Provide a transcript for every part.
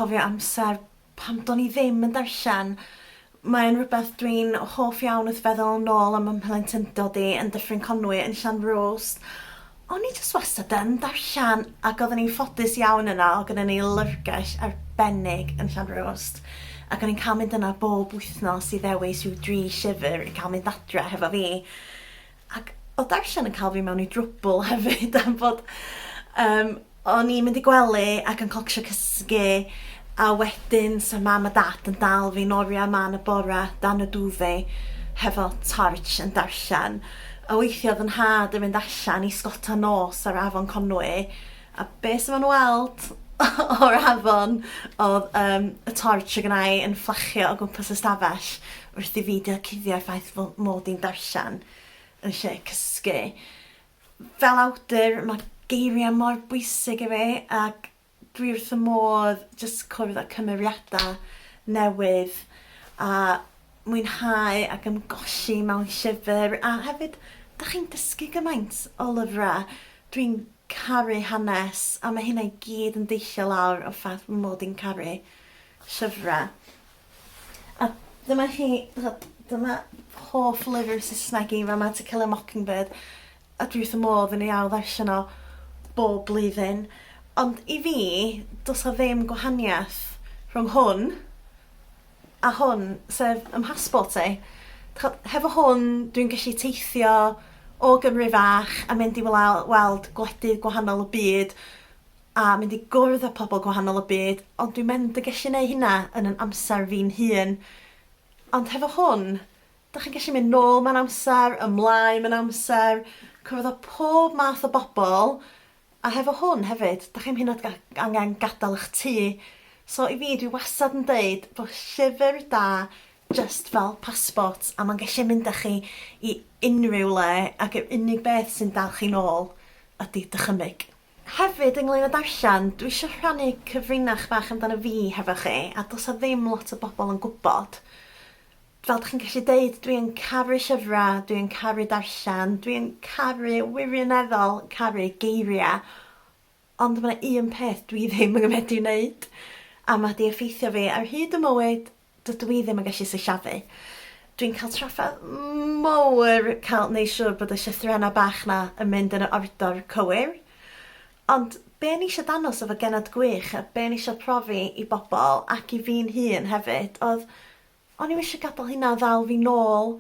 cofio amser pan do'n i ddim yn darllen. Mae'n rhywbeth dwi'n hoff iawn wrth feddwl nôl am 'y mhlentyndod i yn Dyffryn Conwy yn Llanrwst. O'n i jyst wastad yn darllen ac oedden ni'n ffodus iawn yna, oedd gynnon ni lyfrgell arbennig yn Llanrwst ac o'n i'n cael mynd yna bob wythnos i ddewis rhyw dri llyfr i cael mynd adre hefo fi. Ac oedd darllen yn cael fi mewn i drwbl hefyd am fod yym o'n i'n mynd i gwely ac yn clocsio cysgu a wedyn 'sa mam a dad yn dal fi'n oriau mân y bore dan y duvet hefo torch yn darllen. A weithia' oedd 'y nhad yn mynd allan i sgota nos ar Afon Conwy a be' 'sa fo'n weld o'r afon oedd yym y torch o' gynna i yn fflachio o gwmpas y stafell wrth i fi drio cuddio'r ffaith fo- mod i'n darllen yn lle cysgu. Fel awdur ma' geiria mor bwysig i fi ac dwi wrth fy modd jyst cwrdd â cymeriada newydd a mwynhau ac ymgolli mewn llyfr a hefyd dach chi'n dysgu gymaint o lyfra. Dwi'n caru hanes a ma' hynna i gyd yn deillio lawr o'r ffaith fy mod i'n caru llyfra. A dyma chi dyma hoff lyfr Saesneg i fa' 'ma To Kill a Mockingbird a dwi wrth fy modd yn ei ail ddarllen o bob blwyddyn. Ond i fi, does 'na ddim gwahaniaeth rhwng hwn a hwn, sef 'y mhasbort i. Ch'od, hefo hwn dwi'n gallu teithio o Gymru fach a mynd i wla- weld gwledydd gwahanol y byd a mynd i gwrdd â pobol gwahanol y byd, ond dwi mynd yn gallu neu' hynna yn 'yn amser fi'n hun. Ond hefo hwn, 'dach chi'n gallu mynd nôl mewn amser, ymlaen mewn amser, cwrdd â pob math o bobol, a hefo hwn hefyd, 'dach chi'm hyd yn o'd ga- angen gadal 'ych tŷ. So i fi, dwi wastad yn deud bo' llyfr da jyst fel pasbort a ma'n gallu mynd â chi i unrhyw le ac yr unig beth sy'n dal chi nôl ydi dychymyg. Hefyd ynglŷn â darllen, dwi isio rhannu cyfrinach bach amdano fi hefo chi a does 'a ddim lot o bobl yn gwybod. Fel dych chi'n gallu deud, dwi yn caru llyfrau, dwi yn caru darllen, dwi yn caru, wirioneddol caru geiriau, ond mae 'na un peth dwi ddim yn medru wneud, a mae 'di effeithio fi ar hyd y mywyd, dydw i ddim yn gallu sillafu. Dwi'n cael trafferth mawr cael neud siŵr bod y llythrennau bach 'na yn mynd yn y ordor cywir. Ond be o'n i eisiau dangos efo Genod Gwych a be o'n i eisiau profi i bobl ac i fi'n hun hefyd oedd O'n i'm eisiau gadael hynna ddal fi nôl.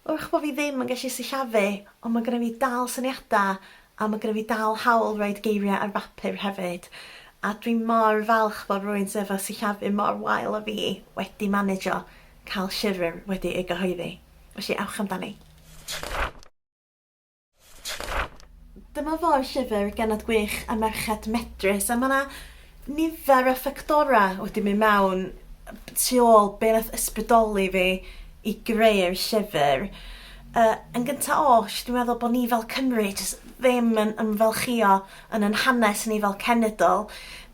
Wrach bo' fi ddim yn gallu sillafu, ond ma' gynna fi dal syniadau a ma' gynna fi dal hawl roid geiriau ar bapur hefyd. A dwi mor falch bod rywun sy efo sillafu mor wael â fi wedi manejio cael llyfr wedi ei gyhoeddi. Felly ewch amdani. Dyma fo'r llyfr Genod Gwych a Merched Medrus a ma' 'na nifer o ffactorau wedi mynd mewn tu ôl be nath ysbrydoli fi i greu'r llyfr. Yy yn gynta oll dwi'n meddwl bo' ni fel Cymry jyst ddim yn ymfalchïo yn 'yn hanes ni fel cenedl.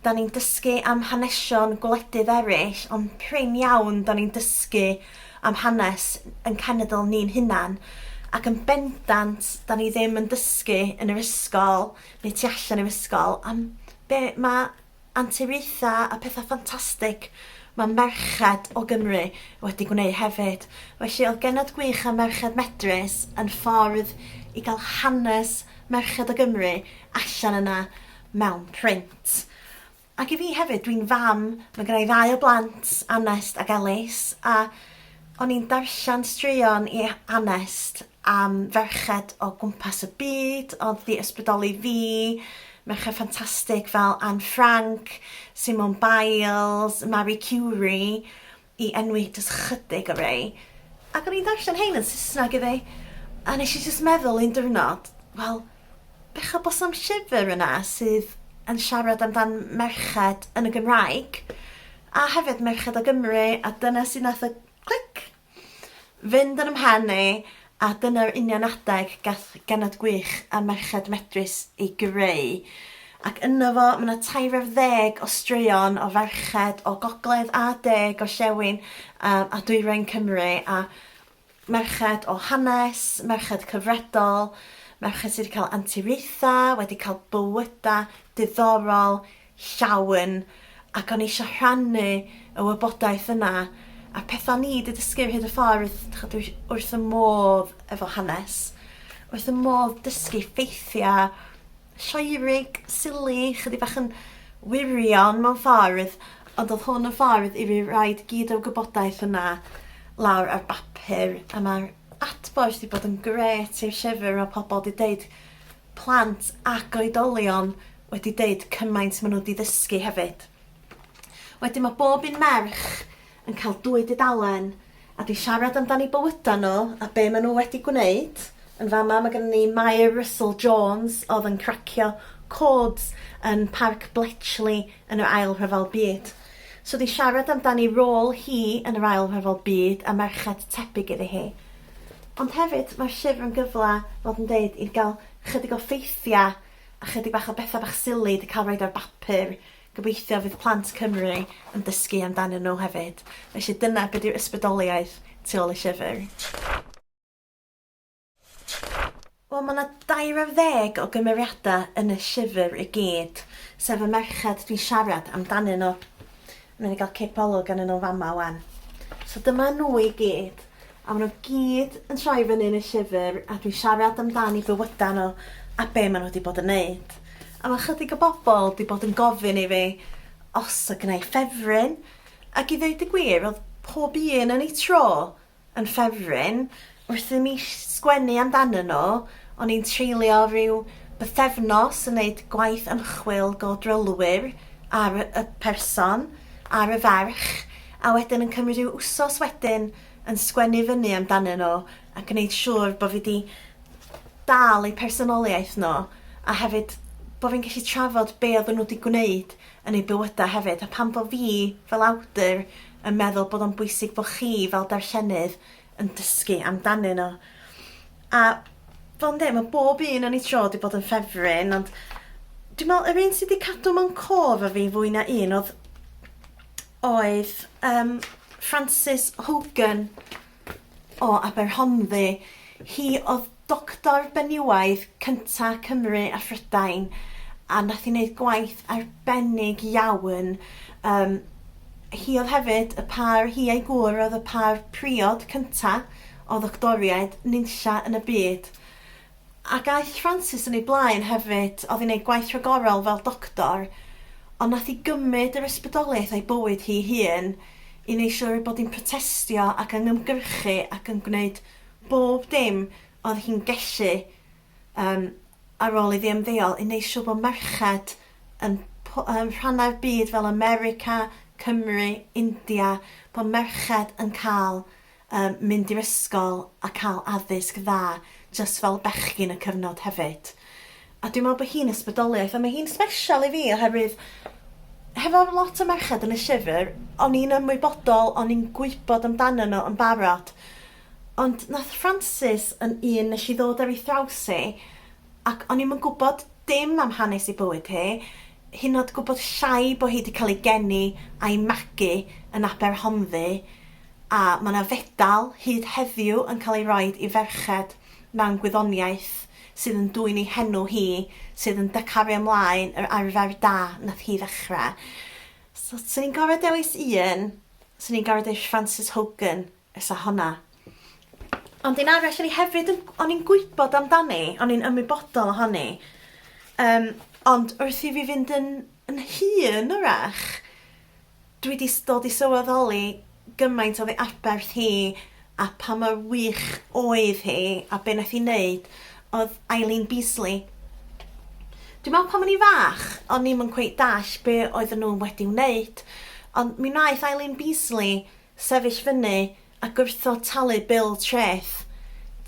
'Dan ni'n dysgu am hanesion gwledydd eryll ond prin iawn 'dan ni'n dysgu am hanes 'yn cenedl ni'n hunan ac yn bendant 'dan ni ddim yn dysgu yn yr ysgol neu tu allan i'r ysgol am be' ma' anturiaetha a petha ffantastig ma' merched o Gymru wedi gwneud hefyd. Felly o'dd Genod Gwych a Merched Medrus yn ffordd i ga'l hanes merched o Gymru allan yna mewn print. Ac i fi hefyd, dwi'n fam, mae gynna i ddau o blant, Anest ac Elis, a o'n i'n darllen straeon i Anest am ferched o gwmpas y byd oedd 'di ysbrydoli fi, merched ffantastig fel Anne Frank, Simone Biles, Marie Curie, i enwi jyst chydig o rei. Ac o'n i'n darllen hein yn Saesneg iddi, a nes i jyst meddwl un diwrnod, wel, bechod bod 'sna'm llyfr yna sydd yn siarad amdan merched yn y Gymraeg, a hefyd merched o Gymru, a dyna sut nath y clic fynd yn 'y mhen i, a dyna'r union adeg gath Genod Gwych a Merched Medrus ei greu. Ac yno fo, ma' 'na 13 o straeon o ferched o gogledd a de gorllewin yym a dwyrain Cymru a merched o hanes, merched cyfredol, merched sy 'di cael anturiaethau, wedi cael bywydau diddorol, llawn. Ac o'n i eisiau rhannu y wybodaeth yna a pethau ni 'di dysgu ar hyd y ffordd. Dych dwi wrth y modd efo hanes, wrth y modd dysgu ffeithiau sioerig, silly, chydig bach yn wirion mewn ffordd, ond oedd hwn yn ffordd i fi roid gyd o'r gwybodaeth yna lawr ar bapur a ma'r adborth 'di bod yn grêt i'r llyfr ma' pobol 'di deud plant ac oedolion wedi deud cymaint ma' n'w 'di ddysgu hefyd. Wedyn ma' bob un merch yn cael dwy dudalen a 'di siarad amdan 'u bywyda nhw a be' ma' nhw wedi gwneud. Yn fama ma' gynnon ni Mair Russell Jones o'dd yn cracio codes yn Parc Bletchley yn yr Ail Rhyfel Byd. So 'di siarad amdan 'i rôl hi yn yr Ail Rhyfel Byd a merched tebyg iddi hi. Ond hefyd ma'r llyfr yn gyfle fel dwi'n deud i ga'l chydig o ffeithia a chydig bach o betha bach sili 'di ca'l roid ar bapur. Gobeithio fydd plant Cymru yn dysgu amdanyn nhw hefyd. Felly dyna be 'di'r ysbrydoliaeth tu ôl y llyfr. Wel ma' 'na dair ar ddeg o gymeriadau yn y llyfr i gyd, sef y merched dwi'n siarad amdanyn nhw. Wnawn ni gael cip olwg arnyn nhw fama 'wan. So dyma nhw i gyd, a maen nhw gyd yn troi fyny yn y llyfr a dwi'n siarad amdan eu bywydau nhw a be maen nhw wedi bod yn neud. A ma' chydig o bobl 'di bod yn gofyn i fi os oedd gynna i ffefryn, ac i ddeud y gwir oedd pob un yn eu tro yn ffefryn, wrth i mi sgwennu amdanyn nhw, o'n i'n treulio rhyw bythefnos yn neud gwaith ymchwil go drylwyr ar y person, ar y ferch, a wedyn yn cymryd rhyw wsos wedyn yn sgwennu fyny amdanyn nhw a gwneud siŵr bod fi 'di dal eu personoliaeth nhw a hefyd bod fi'n gallu trafod be oedden nhw 'di gwneud yn eu bywydau hefyd a pam bod fi fel awdur yn meddwl bod o'n bwysig bod chi fel darllenydd yn dysgu amdanyn nhw. A fel yn deud, mae bob un yn ei tro wedi bod yn ffefryn, ond dwi'n meddwl yr un sydd wedi cadw mewn cof a fi fwy na un oedd oedd um, Frances Hogan o Aberhonddu. Hi oedd doctor benywaidd cynta Cymru a Phrydain a nath hi wneud gwaith arbennig iawn. Um, hi oedd hefyd y pâr, hi a'i gŵr oedd y pâr priod cynta o ddoctoriaid nunlla yn y byd. Ac aeth Frances yn ei blaen hefyd, oedd hi'n neud gwaith rhagorol fel doctor, ond nath hi gymryd yr ysbrydoliaeth o'i bywyd hi hun i neud siŵr ei bod hi'n protestio ac yn ymgyrchu ac yn gwneud bob dim oedd hi'n gellu yym ar ôl iddi ymddeol i neud siŵr bod merched yn po- yn rhannau'r byd fel America, Cymru, India, bod merched yn cael yym mynd i'r ysgol a cael addysg dda jyst fel bechgyn y cyfnod hefyd. A dwi'n meddwl bod hi'n ysbrydoliaeth a mae hi'n sbesial i fi oherwydd hefo lot o merched yn y llyfr o'n i'n ymwybodol o'n i'n gwybod amdanyn nhw yn barod ond nath Frances yn un nes i ddod ar ei thraws hi ac o'n i'm yn gwybod dim am hanes ei bywyd hi, hyd yn oed gwybod llai bod hi 'di cael ei geni a'i magu yn Aberhonddu a mae 'na fedal hyd heddiw yn cael ei roid i ferched mewn gwyddoniaeth sydd yn dwyn ei henw hi, sydd yn cario ymlaen yr arfer da nath hi ddechrau. So, 'swn i'n gorfod dewis un, 'swn i'n gorfod dewis Frances Hogan, fysa honna. Ond un arall o'n i hefyd yn o'n i'n gwybod amdani, o'n i'n ymwybodol ohoni, yym, ond wrth i fi fynd yn yn hŷn 'w'rach, dwi 'di dod i sylweddoli gymaint oedd ei aberth hi a pa mor wych oedd hi a be nath hi neud oedd Eileen Beasley. Dwi'n meddwl pan o'n i'n fach o'n i'm yn cweit dallt be oedden nhw wedi wneud ond mi wnaeth Eileen Beasley sefyll fyny a gwrthod talu bil treth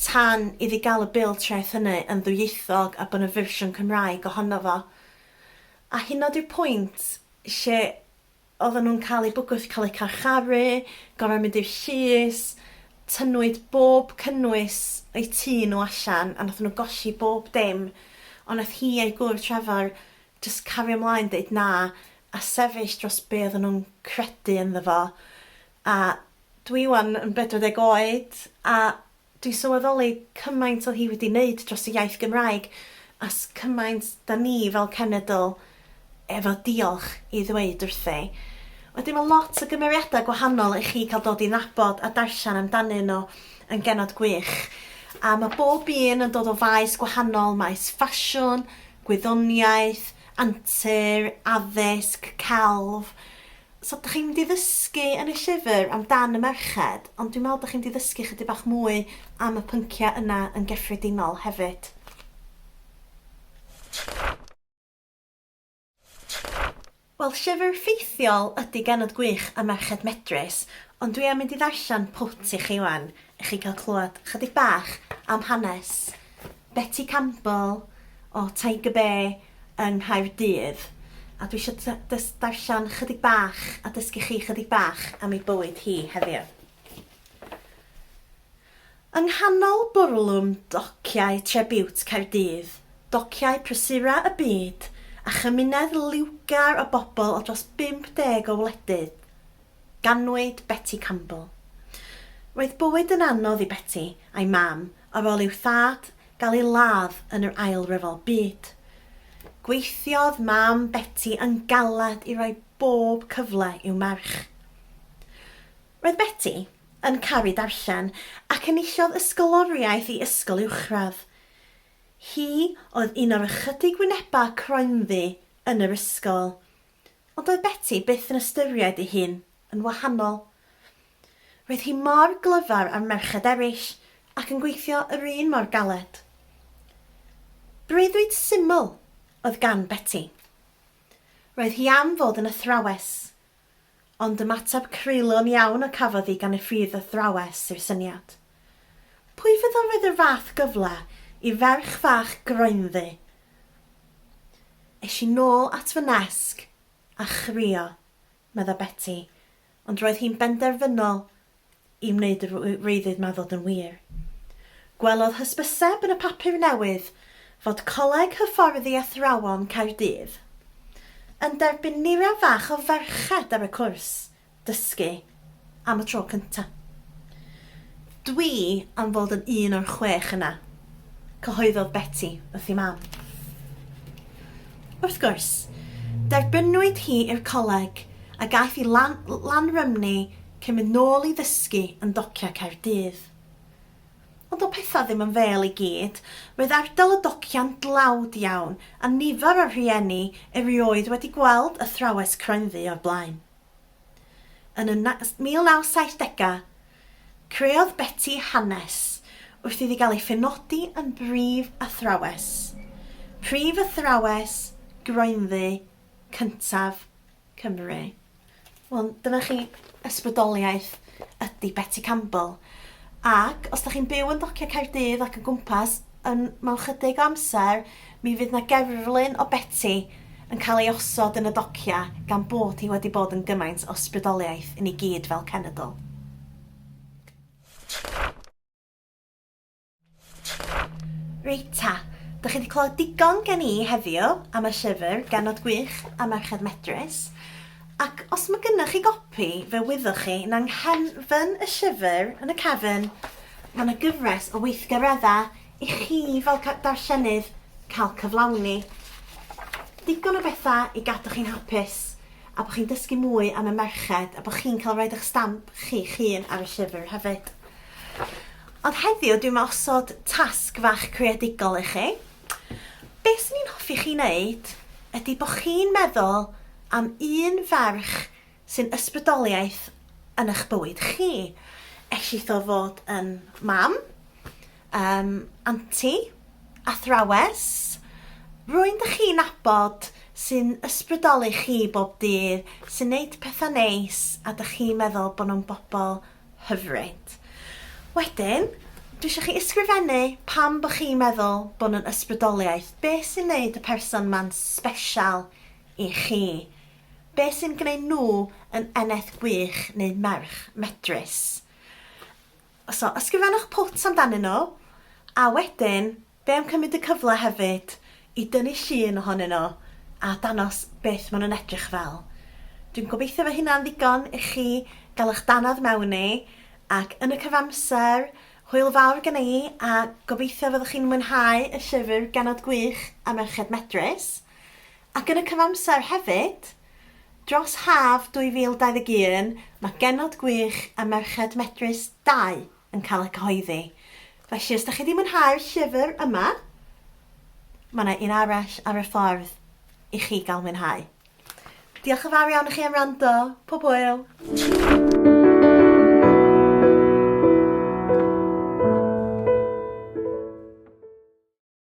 tan iddi gael y bil treth hynny yn ddwyieithog a bod 'na fersiwn Cymraeg ohono fo. A hyd yn oed i'r pwynt lle oedden nhw'n cael eu bygwth cael eu carcharu, gorfod mynd i'r llys, tynnwyd bob cynnwys o'u tŷ nhw allan a nathon nhw golli bob dim, ond nath hi a'i gŵr Trevor jyst cario mlaen deud na a sefyll dros be oedden nhw'n credu ynddo fo a dwi 'wan yn 40 oed a Dwi'n sylweddoli cymaint oedd hi wedi wneud dros y iaith Gymraeg a cymaint 'da ni fel cenedl efo diolch i ddweud wrthi. Wedyn mae lot o gymeriadau gwahanol i chi cael dod i nabod a darllen amdanyn nhw yn genod gwych. A mae bob un yn dod o faes gwahanol, maes ffasiwn, gwyddoniaeth, antur, addysg, celf. So dych chi'n mynd i ddysgu yn y llyfr amdan y merched, ond dwi'n meddwl dych chi'n mynd i ddysgu chydig bach mwy am y pynciau yna yn gyffredinol hefyd. Wel, llyfr ffeithiol ydy Genod Gwych a Merched Medrus, ond dwi am mynd i ddarllen pwt i chi wan, i chi cael clywed chydig bach am hanes Betty Campbell o Tiger Bay yng Nghaerdydd. A dwi eisiau darllen chydig bach a dysgu chi chydig bach am ei bywyd hi heddiw. Yng nghanol bwrlwm dociau Trebiwt Caerdydd, dociau prysura y byd, a chymuned liwgar o bobl o dros 50 o wledydd, ganwyd Betty Campbell. Roedd bywyd yn anodd i Betty a'i mam ar ôl i'w thad gael ei ladd yn yr Ail Ryfel Byd. Gweithiodd mam Betty yn galed i roi bob cyfle i'w merch. Roedd Beti yn caru darllen ac enillodd ysgoloriaeth i ysgol uwchradd. Hi oedd un o'r ychydig wynebau croenddu yn yr ysgol, ond doedd Beti byth yn ystyried ei hun yn wahanol. Roedd hi mor glyfar â'r merched eraill ac yn gweithio yr un mor galed. Breuddwyd syml oedd gan Beti. Roedd hi am fod yn athrawes. Ond ymateb creulon iawn y cafodd hi gan y ffridd athrawes i'r syniad. Pwy fyddo'n rhoi'r fath gyfle i ferch fach groenddu? Es i nôl at fy nesg a chrio, medda Beti, ond roedd hi'n benderfynol i wneud y rhyddid 'ma ddod yn wir. Gwelodd hysbyseb yn y papur newydd fod Coleg Hyfforddi Athrawon Caerdydd yn derbyn nifer fach o ferched ar y cwrs dysgu am y tro cynta'. Dwi am fod yn un o'r chwech yna, cyhoeddodd Beti wrth ei mam. Wrth gwrs, derbynnwyd hi i'r coleg ac aeth i Lanrymni cyn mynd nôl i ddysgu yn dociau Caerdydd. Ond doedd pethau ddim yn fêl i gyd, roedd ardal y dociau'n dlawd iawn a nifer o'r rhieni erioed wedi gweld athrawes croenddu o'r blaen. Yn y 1970au, creodd Beti hanes wrth iddi gael ei phenodi yn brif athrawes, prif athrawes groenddu cyntaf Cymru. Wel, dyna chi ysbrydoliaeth ydy Betty Campbell. Ac os da chi'n byw yn dociau Caerdydd ac o gwmpas, yn mewn chydig o amser, mi fydd 'na gerflun o Betty yn cael ei osod yn y dociau gan bod hi wedi bod yn gymaint o ysbrydoliaeth i ni gyd fel cenedl. Reit ta, dych chi wedi clywed digon gen i heddiw am y llyfr Genod Gwych a Merched Medrus, ac os mae gynnoch chi gopi, fe wyddoch chi na yng nghefn y llyfr, yn y cefn, mae yna gyfres o weithgareddau i chi fel darllenydd cael cyflawni. Digon o bethau i gadw chi'n hapus a bod chi'n dysgu mwy am y merched a bod chi'n cael rhoid eich stamp chi'ch hun ar y llyfr hefyd. Ond heddiw dwi'n osod tasg fach creadigol i chi. Be swn i'n hoffi chi wneud ydy bod chi'n meddwl am un ferch sy'n ysbrydoliaeth yn eich bywyd chi. Ellith o fod yn mam, um, anti, athrawes, rwy'n dych chi'n nabod sy'n ysbrydoli chi bob dydd, sy'n neud pethau neis a dych chi'n meddwl bod nhw'n bobl Hyfryd. Wedyn, dwi eisiau chi ysgrifennu pam bod chi'n meddwl bod nhw'n ysbrydoliaeth. Be sy'n neud y person ma'n sbesial i chi? Be sy'n gwneud nhw yn eneth gwych neu merch medrus? So, ysgrifennwch pwt amdanyn nhw, a wedyn Be am cymryd y cyfle hefyd i dynnu llun ohonyn nhw a danos beth maen nhw'n edrych fel. Dwi'n gobeithio fo hynna'n ddigon i chi gael eich danadd mewn i, ac yn y cyfamser, hwyl fawr gen i a gobeithio fyddwch chi'n mwynhau y llyfr Genod Gwych a Merched Medrus. Ac yn y cyfamser hefyd, dros haf 2021, mae Genod Gwych a Merched Medrus 2 yn cael eu cyhoeddi. Felly os da chi 'di mwynhau'r llyfr yma, mae 'na un arall ar y ffordd i chi gael mwynhau. Diolch yn fawr iawn i chi am wrando. Pob hwyl!